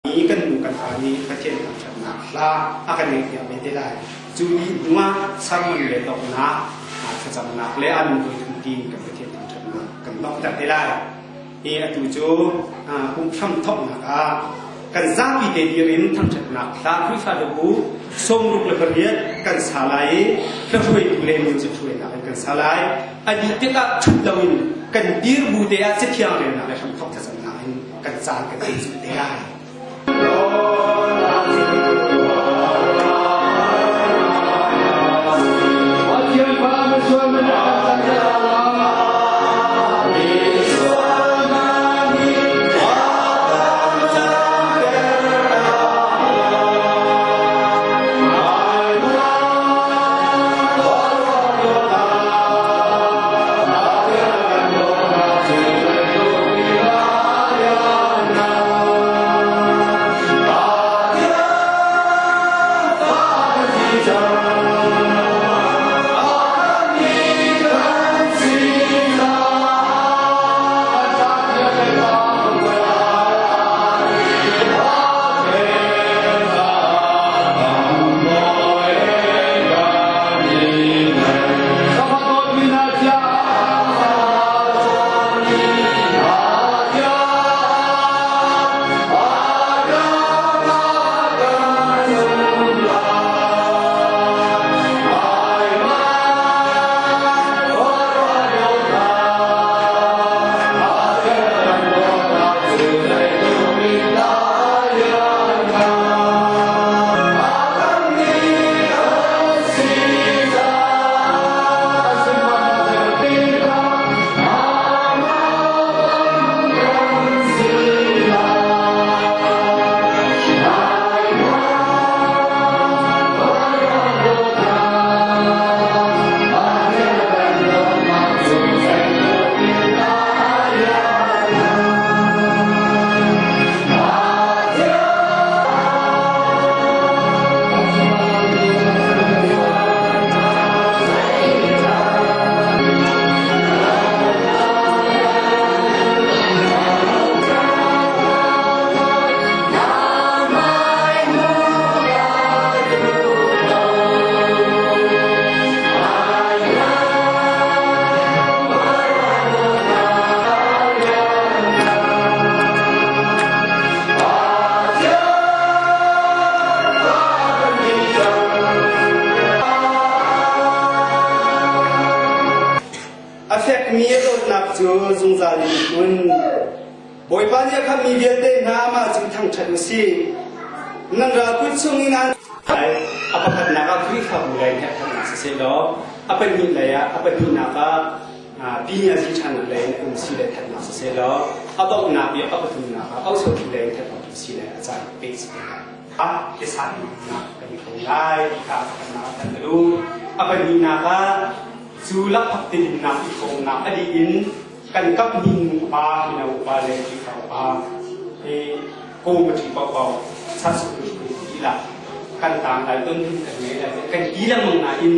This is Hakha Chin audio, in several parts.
I kan nu kan pa nih Pathian thangṭhatnak hla a kan ngeihpiak ve te lai. Cu dih hnuah sermon le donghnak, thlacamnak le a min voithum tiin kan Pathian thangṭhatnak kan donghter te lai. I atu cu pumh hramthawknak ah kan zapi te dir in thangṭhatnak hla Khrihfa hlabu 68 kan sa lai i hlahruaitu le music hruainak in kan sa lai. A dih tikah ṭhut loin kan dir bu te ah cathiang relnak le hramthawk thlacamnak in kan caan kan ei cu te lai. A fekmi a dawtnak cu zungzal in hmun. Bawipa nih a khamhmi vialte hna amah cu thangṭhat u sih. Nan ral kut chungin an A pakhatnak ah Khrihfabu lei hnekthaknak siseh law a pahnih lei ah a pahnihnak ah Pinyazi ṭhannak lei in um si le thatnak siseh law a donghnak i a pathumnak ah Ausothi lei in thatnak si le a caan peh si te lai. Biasahnak kan i hrawm lai ti kha a pakhatnak ah kan ka duh. A pahnihnak ah cu lakphak tidinnak i hrawmnak a dih in kan kap hnih nu upa mino upa le Khrihfa upa hi committee paohpaoh sasuk ti lah kan tang lai ton kan ngei lai kan ti lengmang nain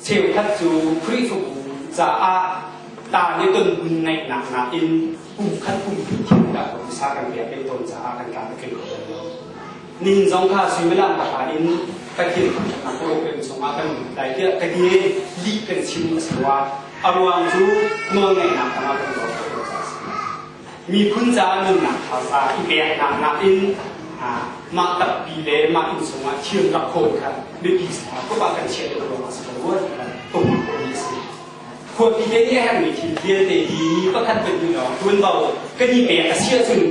cheukhat cu Khrihfabu caah ta nih ton hun ngeihnak nakin kum khat kum hnih thil dah sa kan pek ve tawn caah kan tla ka tling kho lo. Nihin zong kha suimilam pahra in Pathian thangṭhatnak program chungah kan lut lai tiah ka ti i lih kan chim a si rua. A ruang cu nawlngeihnak tangah kan dor khawh lo caah a si. Miphun caah nunnak thaza i peknak nakin mah tappi le mah inn chungah thil rak khawn kha biapi tuk ah kan chiah deuh ruangah a si ko rua ti kha ka hmuh khawhmi a si. Khuapi te nih a herhmi thil vialte hi mi pakhat pahnih lawng ṭuanvo kan i pek a si ahcun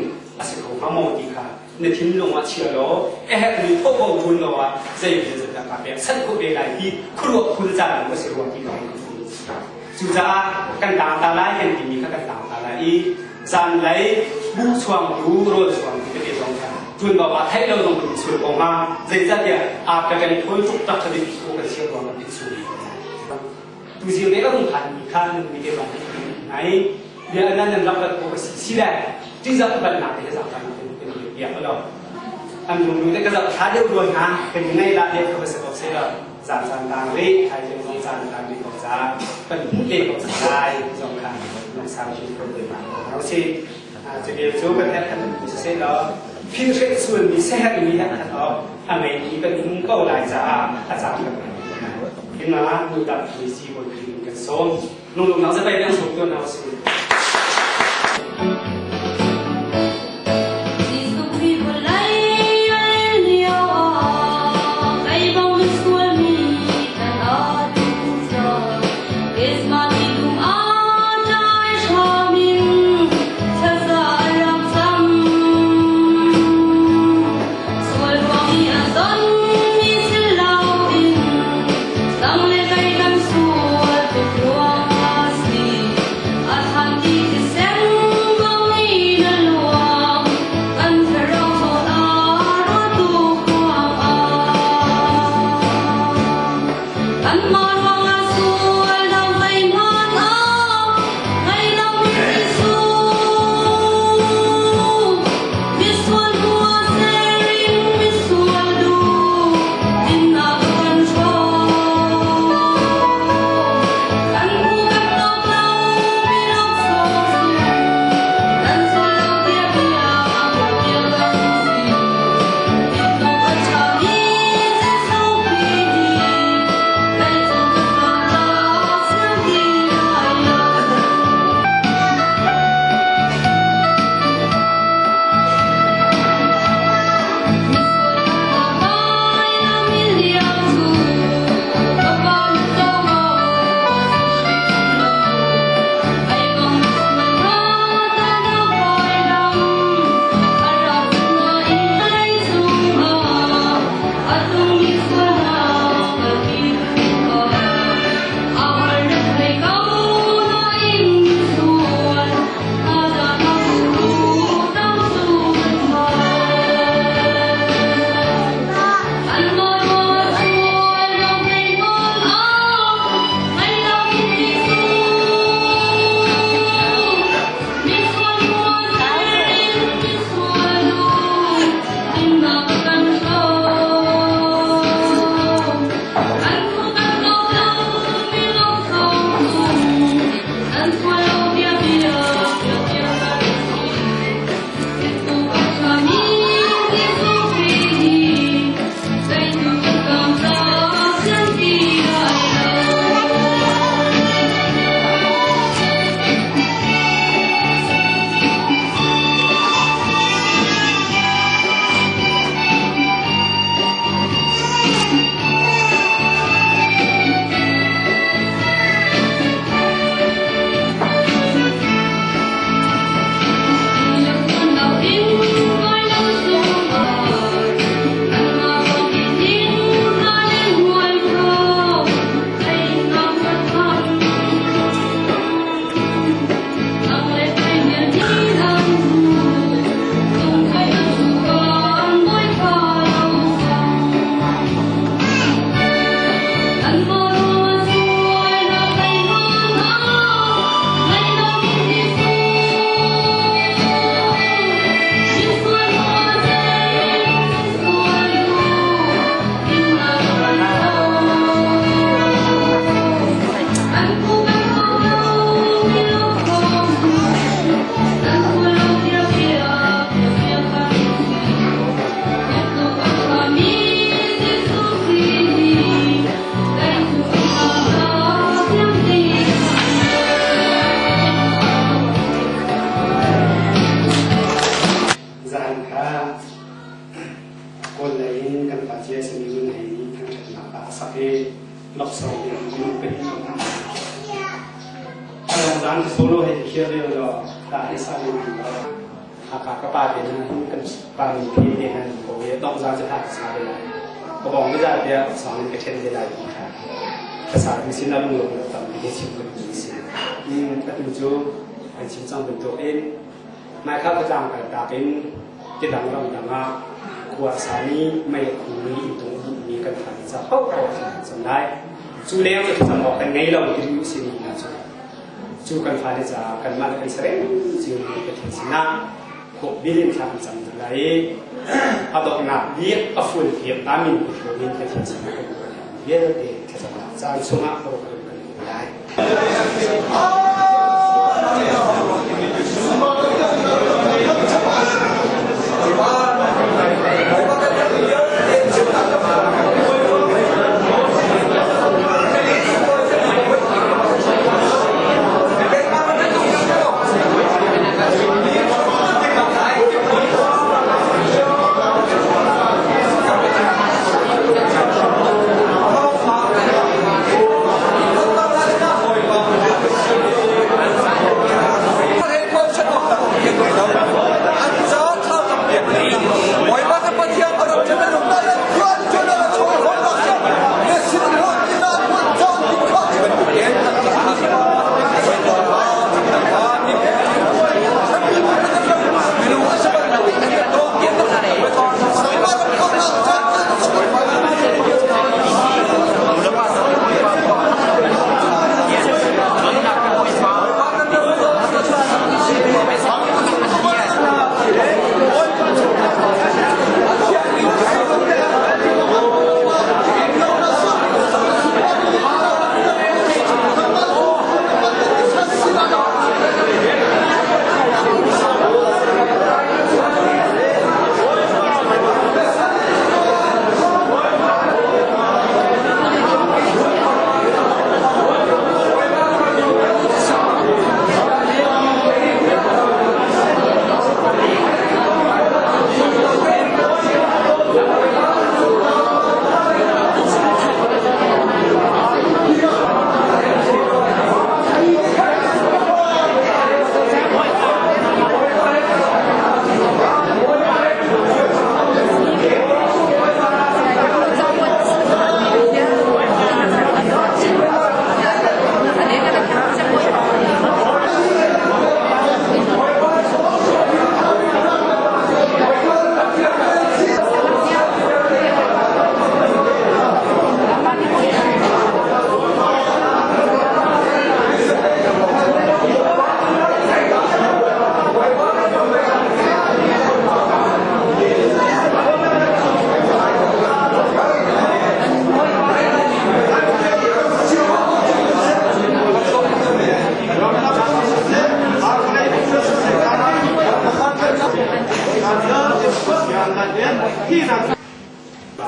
a si kho hnga maw ti kha na thinlung ah chia law a herhmi thawhvo ṭuan lo ah zei vialte dah kaa pek sanh khawh ve lai ti khuaruah phun caan a si rua ti lawng ka hmu. Cucaah kan tang ta lai kan timi kha kan tang ta lai i zanlei buh chuangtu rawl chuangtu tete zong kha ṭuanvo ah theih lo zong kan chul ko hnga zeicahtiah aa ka kan thawi tuk tak kha biapi ko kan chia ruang kan chul. Tuzing te ka rung phanmi kha nan mi te zong ngai bia nan nan rak rat ko ka si si le ṭihzah upat nak te he zah kan kan biak lo an lung te ka zah thla deuh ruan hna kan ngai la deuh ka va se ko se lo zan zan tang ri thai zong zong zan tang ri ko ca kan hmuh te ko lai zong kha lung sau chin ko te ma ko si cu bel cu kan herh kan si se lo. Philhreh sualmi siaherhmi he khat awk a ngeimi kan um ko lai caah a caan kan ngai. Hina nu dak mi si bawi Khrih in kan sawm. Lunglawmhnak zapai kan sawm tuan hna usih. Jesuh Khrih vawlei a rel lio ah kei bang misualmi kan atu cang. Christmas kum ah tlai hram in thlaza a rak cam. Sual ruang i a tonmi si loin nang le kei kan sual tuk ruang a si. A than ti thisen bang in a luang, kan thlarau chawn aa ruatu ruang ah. Kanmah ruangah sual lo zeihmanh ah ngei lomi Jesuh. Misual hnu ah ser in misual duh dinnak a kan hrawm. Kan phu kan dawt lo mi laksawng sung, kan sual lo tiah bia bia kan si. Dinnak a ṭhami Jesuh Khrih nih kei cu ka caah siang ti lai lo. Zan kha kawl lei in kan pa cia simi ngun hei nih thangṭhatnak ah a sak i laksawng in minung pahnih kan hmang. Along zan solo hei khiar lio law ta hi sa lio law Hakha ka pa te nan hin kan pa min phi te nan ko i dong zan cu ha ka sa ve lai. Ka bong mi za tiah song in ka ṭhen ve lai ti kha ka sa mi sin ah lunglawm lo tam hi chim ka duh mi si. Atu cu an chim cang bantuk in Hmaikha khuatlang kaltak in tidang ramdang ah khua a sami mei a khumi inntung a duhmi kan fale ca paohpaoh thil kan cam lai. Cu leng cu thlacam awk kan ngei lo ti duh simi hna cu cu kan fale caah kanmah le kan sarem ciomi Pathian sinah khuk bil in thla kan cam hna lai i a donghnak bik a ful bik amin ti hrawm in Pathian sinah kan vialte thlacamnak caan chungah program kan ngei lai.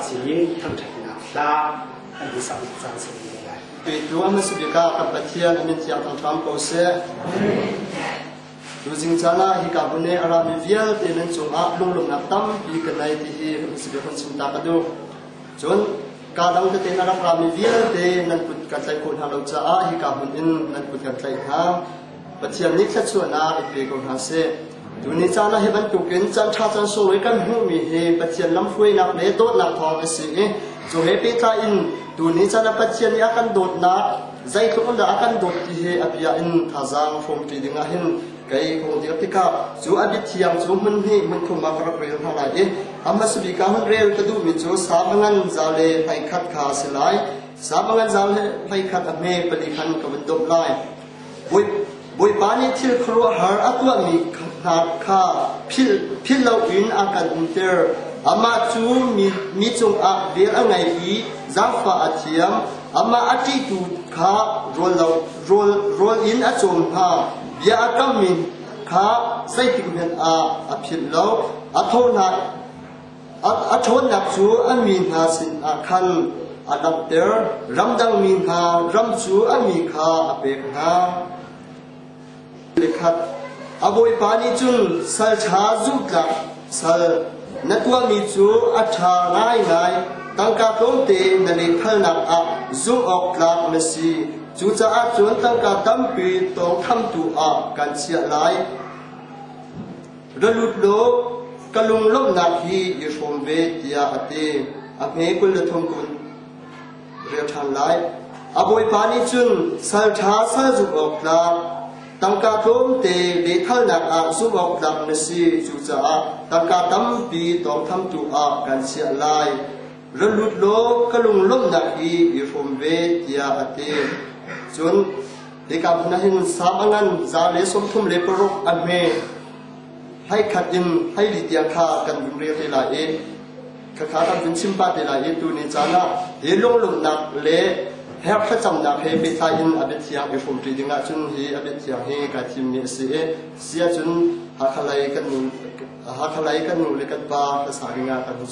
Sinin thangṭhatnak hla an i sak caan si lai. Petu a hmasa bik ah kan Pathian a min thiang thang hram ko seh. Tuzing caan ah hika hmun i a rami vialte nan cungah lunglawmhnak tampi ka nei ti hi ka hmasa bik hun chim ta ka duh. Cun kaa dang tete in a rak rami vialte nan kut kan tlaih khawh hna lo caah hika hmun in nan kut kan tlaih hna. Pathian nih thluachuahnak in pe ko hna seh. Tuni caan ah hi bantukin caan ṭha caan sunglawi kan hmuhmi hi Pathian lamhruainak le dawtnak thawng a si i cu he pehtlai in tuni caan ah Pathian nih a kan dawtnak zeitluk in dah a kan dawt ti hi a bia in thazaang hrawmṭi ding ah hin kei hung dir tikah cu a biathiang cu hmun hnih hmun thum ah ka rak rel hna lai i a hmasa bik ah hun rel ka duhmi cu Salm a ngan za le 11 kha a si lai. Salm a ngan za le 11 a hme pali khan ka vun domh lai. Bawipa nih thil khuaruahhar a tuahmi hna kha philh loin a kan umter. Amah cu mi cungah vel a ngei i zaangfah a thiam. Amah a ṭihtu kha rawl in a cawm hna. Bia a kammi kha zeitikhmanh ah a philh lo. A ṭhawnnak cu a mi hna sinah khan a langhter, ramdang mi hna ram cu a mi kha a pek hna. Khat a bawipa nih cun sal ṭha zumhtlak sal na tuahmi cu a ṭha ngaingai, tangka tlawmte na lehphalnak ah zumh awk tlak na si. Cucaah cun tangka tampi tawngthamtu ah kan chiah lai. Ra lut law ka lunglawmhnak hi i hrawm ve tiah a ti. A hme 23 kun rel ṭhan lai. A bawipa nih cun sal ṭha sal zumh awk tlak, tangka tlawmte lehthalnak ah zumh awk tlak na si, cucaah tangka tampi tawngthamtu ah kan chiah lai. Ra lut law ka lunglawmhnak hi i hrawm ve tiah a ti. Cun Hika hmun ah hin sam a ngan 136 a hme 11 in 14 tiang kha kan vun rel te lai i khakha kan vun chim pah te lai i tuni caan ah hi lunglawmhnak le herh thlacamnak he pehtlai in a biathiang i hrawmṭi ding ahcun hi a biathiang hi kai thimmi a si i si ahcun Hakha lei kan nu Hakha lei kan nu le kan pa hlasa ding ah kan hun.